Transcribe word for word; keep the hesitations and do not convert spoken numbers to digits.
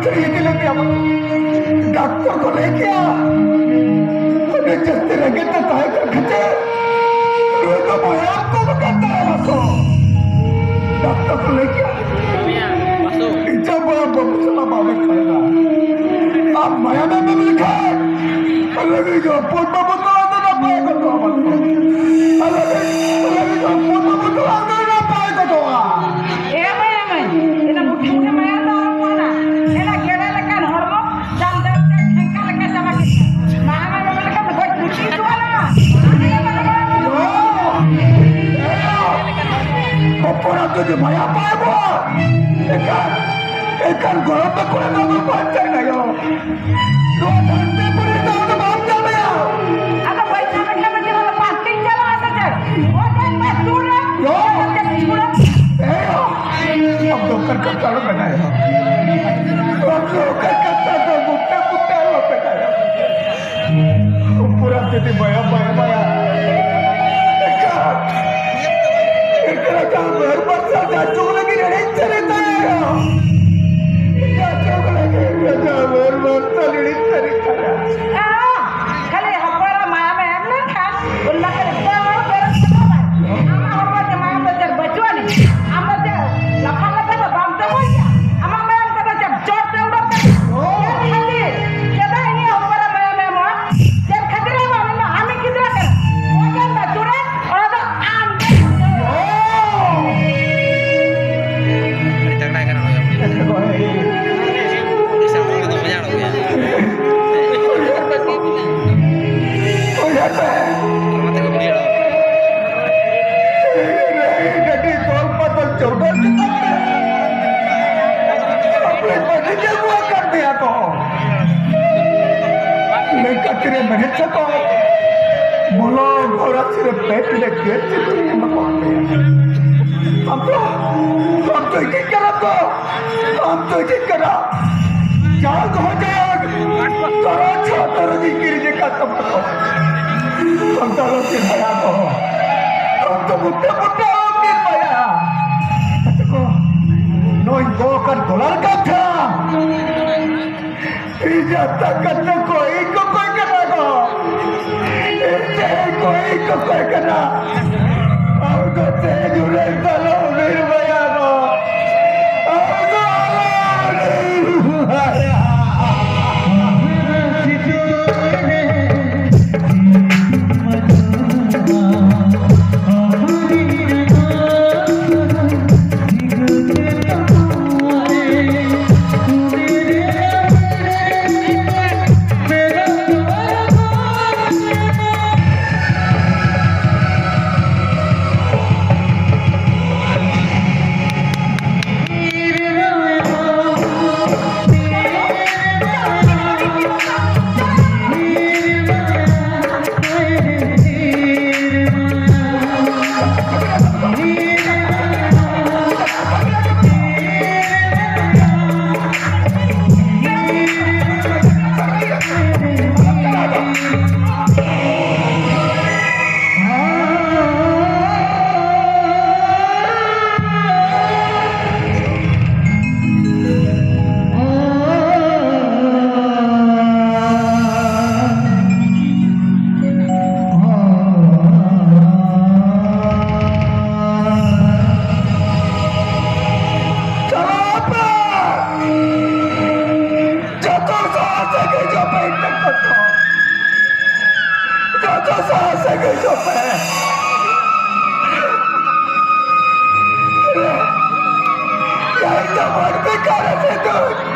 ᱪᱮᱫ ᱤᱫᱤ ᱞᱮᱫᱮᱭᱟ ᱵᱟᱹᱵᱩ? ᱰᱟᱠᱛᱚᱨ ᱠᱚ ᱞᱟᱹᱭ ᱠᱮᱭᱟ, ᱟᱹᱰᱤ ᱡᱟᱹᱥᱛᱤ ᱨᱮᱸᱜᱮᱡ ᱛᱮ ᱛᱟᱦᱮᱸ ᱠᱟᱱ ᱠᱷᱟᱹᱛᱤᱨ ᱱᱩᱭ ᱫᱚ ᱢᱟᱭᱟᱢ ᱠᱚ ᱵᱟᱠᱟᱱ ᱛᱟᱭᱟ ᱵᱟᱥᱚ᱾ ᱰᱟᱠᱛᱚᱨ ᱠᱚ ᱞᱟᱹᱭ ᱠᱮᱭᱟ, ᱤᱧ ᱪᱟᱵᱟ ᱵᱟᱹᱵᱩ ᱥᱟᱞᱟᱜ ᱵᱟᱢ ᱮ ᱠᱷᱟᱭᱫᱟ᱾ ᱟᱢ ᱢᱟᱭᱟᱢ ᱮᱢ ᱮᱢ ᱞᱮᱠᱷᱟᱱ ᱟᱞᱮ ᱨᱤᱱ ᱦᱚᱯᱚᱱ ᱵᱟᱹᱵᱩ ᱛᱟᱞᱟ ᱫᱚ ᱱᱟᱯᱟᱭ ᱜᱚᱫᱚᱜᱼᱟ ᱵᱟᱥᱚ᱾ ᱟᱞᱮ ᱨᱤᱱ, ᱟᱞᱮ ᱨᱤᱱ ᱦᱚᱯᱚᱱ ᱵᱟᱹᱵᱩ ᱛᱟᱞᱟ ᱫᱚ ᱱᱟᱯᱟᱭ ᱜᱚᱫᱚᱜᱼᱟ᱾ ᱮ ᱢᱟᱹᱭ, ᱮ ᱢᱟᱹᱭ, ᱮᱱᱟ ᱵᱩᱰᱷᱤ ᱵᱩᱰᱷᱤ ᱢᱟᱭᱟᱢ ᱫᱚ ᱟᱞᱚᱢ ᱚᱞᱟ᱾ ᱮᱱᱟ ᱜᱮᱰᱮ ᱞᱮᱠᱟᱱ ᱦᱚᱲᱢᱚ ᱰᱟᱞ ᱰᱟᱞ ᱛᱮ ᱴᱷᱮᱝᱠᱟ ᱞᱮᱠᱟ ᱪᱟᱵᱟ ᱠᱮᱫᱟ᱾ ᱢᱟᱭᱟᱢ ᱮᱢ ᱞᱮᱠᱷᱟᱱ ᱜᱚᱡ ᱜᱩᱪᱷᱤ ᱦᱚᱪᱚᱜᱼᱟ᱾ ᱦᱚᱯᱚᱱ ᱡᱩᱫᱤ ᱢᱟᱭᱟᱢ ᱵᱟᱭ ᱮᱢᱚᱜᱼᱟ, ᱮᱱᱠᱷᱟᱱ, ᱮᱱᱠᱷᱟᱱ ᱜᱚᱲᱚᱢ ᱛᱟᱠᱚ ᱨᱮᱱ ᱫᱚ ᱵᱟᱧᱪᱟᱣ ᱮᱱᱟ ᱭᱳ᱾ ᱱᱚᱣᱟ ᱫᱷᱟᱹᱨᱛᱤ ᱯᱩᱨᱤ ᱫᱚ ᱟᱫᱚ ᱵᱟᱢ ᱧᱟᱢᱮᱭᱟ᱾ ᱟᱫᱚ ᱵᱟᱹᱧ ᱧᱟᱢᱮ ᱠᱷᱟᱱ ᱫᱚ ᱪᱮᱫ ᱟᱫᱚ ᱯᱟᱱᱛᱮᱧ ᱪᱟᱞᱟᱜᱼᱟ ᱥᱮ ᱪᱮᱫ? ᱚᱠᱚᱭ ᱢᱟ ᱥᱩᱨ ᱨᱮ ᱭᱳ᱾ ᱪᱮᱫ ᱪᱷᱩᱲᱟᱹ? ᱮ ᱭᱳ᱾ ᱟᱢ ᱫᱚ ᱚᱱᱠᱟᱱ ᱠᱟᱛᱷᱟ ᱟᱞᱚᱢ ᱢᱮᱱᱟ ᱭᱳ᱾ ᱟᱢ ᱫᱚ ᱚᱱᱠᱟᱱ ᱠᱟᱛᱷᱟ ᱫᱚ ᱵᱩᱴᱟᱹ ᱵᱩᱴᱟᱹ ᱟᱞᱚᱢ ᱢᱮᱱᱟ ᱭᱳ᱾ ᱯᱩᱨᱟ ᱡᱩᱫᱤ ᱢᱟᱭᱟ ᱵᱟᱭ ᱮᱢᱟᱭᱟ, ᱮᱱᱠᱷᱟᱱ, ᱮᱱᱠᱷᱟᱱ ᱟᱡᱟᱜ ᱢᱮᱦᱮᱨ ᱵᱟᱫᱥᱟ ᱡᱟᱪᱚᱜ ᱞᱟᱹᱜᱤᱫ ᱮᱲᱮᱧ ᱪᱟᱹᱨᱤ ᱛᱟᱭᱟ᱾ ᱡᱟᱪᱚᱜ ᱞᱟᱹᱜᱤᱫ ᱟᱡᱟᱜ ᱢᱮᱦᱮᱨ ᱵᱟᱫᱥᱟ ᱮᱲᱮᱧ ᱪᱟᱹᱨᱤ ᱛᱟᱭᱟ᱾ ᱠᱷᱟᱹᱞᱤ ᱦᱚᱯᱚᱱ ᱮᱨᱟ ᱢᱟᱭᱟᱢ ᱮ ᱮᱢ ᱞᱮᱱᱠᱷᱟᱱ, ᱩᱱ ᱢᱟ ᱠᱷᱟᱹᱞᱤ ᱵᱮᱨᱮᱫ ᱵᱮᱨᱮᱫ ᱪᱟᱵᱟᱭ᱾ ᱟᱢᱟᱜ ᱦᱚᱲᱢᱚ ᱨᱮ ᱢᱟᱭᱟᱢ ᱫᱚ ᱪᱮᱫ ᱵᱟᱹᱪᱩᱜ ᱟᱹᱱᱤᱡ? ᱟᱢ ᱫᱚ ᱪᱮᱫ ᱞᱟᱯᱷᱟ ᱞᱟᱯᱷᱟ ᱫᱚ ᱵᱟᱢ ᱛᱟᱵᱚᱱ ᱜᱮᱭᱟ? ᱟᱢᱟᱜ ᱢᱟᱭᱟᱢ ᱠᱚᱫᱚ ᱪᱮᱫ ᱪᱚᱴ ᱛᱮ ᱩᱰᱚᱠ ᱠᱟᱱᱟ? ᱪᱮᱫ ᱠᱷᱟᱹᱛᱤᱨ? ᱪᱮᱫᱟᱜ ᱤᱧ ᱦᱚᱯᱚᱱ ᱮᱨᱟ ᱢᱟᱭᱟᱢ ᱮ ᱮᱢᱚᱜᱼᱟ? ᱪᱮᱫ ᱠᱷᱟᱹᱛᱤᱨ ᱮ ᱮᱢᱚᱜᱼᱟ? ᱩᱱᱤ ᱢᱟ ᱟᱢᱤᱡ ᱜᱤᱫᱽᱨᱟᱹ ᱠᱟᱱᱟ᱾ ᱚᱡᱚᱱ ᱫᱚ ᱪᱩᱲᱟᱹ, ᱚᱱᱟ ᱫᱚ ᱟᱢ ᱜᱮ᱾ ᱟᱹᱰᱤ ᱛᱟᱜᱲᱟ ᱠᱟᱱᱟ ᱚᱡᱚᱱ᱾ ᱩᱲᱤᱥᱥᱟ ᱦᱚᱲ ᱫᱚ ᱢᱚᱡᱟ ᱚᱰᱚᱠ ᱜᱮᱭᱟ᱾ ᱚᱱᱟᱛᱮ ᱠᱚ ᱵᱩᱲᱦᱤ ᱦᱟᱲᱟᱢ᱾ ᱰᱟᱹᱰᱤ ᱛᱚᱞ ᱯᱟᱛᱚᱞ ᱪᱚᱰᱚᱨ ᱪᱮᱛᱟᱱ ᱨᱮ ᱟᱯᱮ ᱢᱟᱹᱡᱷᱤ ᱡᱟᱹᱜᱩᱣᱟᱹ ᱠᱟᱱ ᱯᱮᱭᱟ ᱠᱚ᱾ ᱞᱮᱠᱟᱛᱤ ᱨᱮ ᱢᱮᱱᱮᱫ ᱛᱟᱠᱚ, ᱵᱚᱞᱚ ᱜᱷᱚᱨᱟ ᱥᱤᱨᱮ ᱯᱮ ᱯᱤᱲᱟ ᱪᱮᱫ ᱪᱮᱫ ᱮᱢᱟ ᱠᱚ ᱯᱮᱭᱟ᱾ ᱟᱢ ᱫᱚ, ᱟᱢ ᱫᱚ ᱤᱧᱤᱡ ᱠᱟᱱᱟᱢ ᱛᱚ? ᱟᱢ ᱫᱚ ᱪᱮᱫ ᱠᱟᱱᱟ? ᱡᱟᱝ ᱦᱚᱸ ᱡᱟᱝ, ᱛᱚᱨᱚᱡ ᱦᱚᱸ ᱛᱚᱨᱚᱡ ᱤᱧ ᱠᱤᱨᱤᱧ ᱟᱠᱟᱫ ᱛᱟᱢᱟ ᱛᱚ᱾ ᱟᱢ ᱫᱚ ᱟᱞᱚᱢ ᱪᱤᱱᱦᱟᱹᱭᱟ ᱛᱚ᱾ ᱟᱢ ᱫᱚ ᱵᱩᱴᱟᱹ ᱵᱩᱴᱟᱹ ᱟᱞᱚᱢ ᱪᱤᱱᱦᱟᱹᱭᱟ᱾ ᱱᱚᱜᱼᱚᱭ ᱜᱚ ᱟᱠᱟᱱ ᱜᱚᱞᱟᱨ ᱠᱟᱛᱷᱟ᱾ ᱠᱟᱛᱷᱟ ᱠᱟᱛᱷᱟ ᱠᱚ ᱤᱧ ᱠᱚ ᱠᱚᱭ ᱠᱟᱱᱟ ᱠᱚ᱾ ᱤᱧ ᱛᱮ ᱠᱚ ᱤᱧ ᱠᱚ ᱠᱚᱭ ᱠᱟᱱᱟ᱾ ᱟᱢ ᱫᱚ ᱛᱮ ᱡᱩᱨᱮ ᱛᱟᱞᱚ ᱵᱤᱨ ᱵᱟᱭᱟ ᱠᱚ᱾ ᱟᱢ ᱫᱚ ᱟᱞᱚ ᱵᱤᱨ ᱵᱟᱭᱟ᱾ ᱪᱟᱞᱟᱣ ᱯᱮ! ᱡᱚᱛᱚ ᱥᱟᱦᱟ ᱥᱟᱺᱜᱤᱧ ᱦᱤᱡᱩᱜ ᱯᱮ, ᱤᱧ ᱴᱷᱮᱱ ᱠᱷᱚᱱ ᱫᱚ᱾ ᱡᱚᱛᱚ ᱥᱟᱦᱟ ᱥᱟᱺᱜᱤᱧ ᱦᱤᱡᱩᱜ ᱯᱮ᱾ ᱤᱧ ᱫᱚ ᱢᱟᱹᱱᱢᱤ ᱠᱟᱱᱟ ᱥᱮ ᱫᱩᱧ